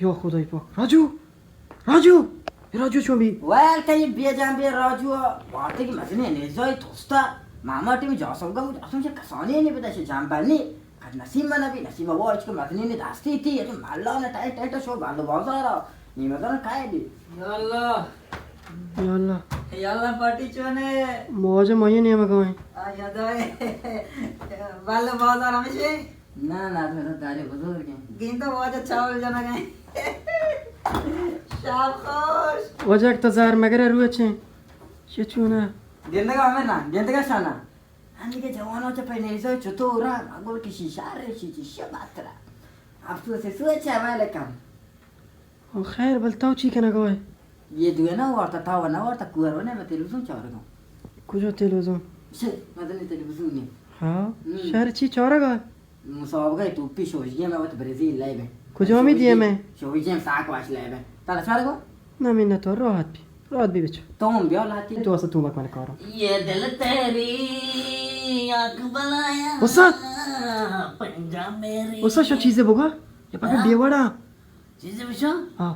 یا خدای پاک، راجو! راجو! اے راجو چون بی؟ ویل کئی بیا جان بیا راجو، وارتگی مزنی نیزای توستا، ماما ٹیم جاسم گم، جاسم چه کسانی نی بده چه جان بنی، کد نسیم من بی، نسیم وہ اچ که مزنی نی دستی تی، اچ ملا نه ٹائٹ ٹائٹ شو بالو بازارا، نیمه دارن کای بی. یا اللہ. یا اللہ. یا اللہ پارٹی چونے؟ مواجه مایه نیمه گوائیں. آ یادائے. بالو بازار ہمیشہ؟ نہ، نہ، تو دارے بزرگ ہیں. گیندا واجہ چاول جنگ ہیں. شاب خوش. واجہ تو زار مگر روچیں. چی چونا؟ گندگا ہمیں نا، گندگا شانا. ہنی کے جوانو چ پہ نیزو چطور را، اگل کشی شار رشی چی شباترا. افسوس سوچ ہے ویلکم. او خیر، بل تو چی کنگا ئے؟ یہ دوئے نہ وارتا، تاو نہ وارتا، کوہر و نہ، میں تلویزیون چارگا. کجا تلویزیون؟ شے، مدنی تلویزیون نے. ہاں، ہم. شہر چی چارگا؟ مسابقہ توپی شوشگی میں وقت برازیل لائیو ہے. کجا می دیے میں؟ شوشگی میں ساک واش لائیو ہے. تالا چارگا؟ نہ، میں نہ تو راحت بی. راحت بی بچو. تو ہم بیا لاتی. تو اسا تو مکمل کارو. یہ دل تیری آنکھ بلایا. اسا؟ پنجا میری. اسا شو چیزے بگا؟ یہ پاکے ہاں؟ بیوڑا. چیزے بشو؟ ہاں.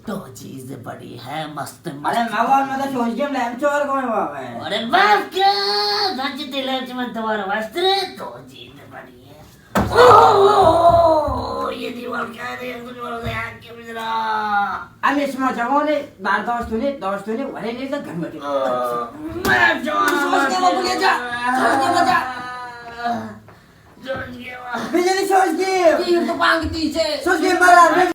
تو چیز بڑی ہے، مست، مست. ارے، موال مدد شوش گیم لیم چور گوئے بابا. ارے، باپ کے! سچ تی لیم چ من تمہارا واسطے، تو چیز بڑی ہے. اوہ، یہ دیوال کیا ہے؟ یہ کچھ بڑا ہے، آگ کے بجلا. ہمیش ما جوانے، برداشت نے، داشت نے، ورے نے، گھن بٹے. اوہ، میں جوان سوچ کے وہ بھولے جا، سوچ کے بجا. سوچ کے وہ. بجلی سوچ کے. تیر تو پانگ تیجے. سوچ کے مرا.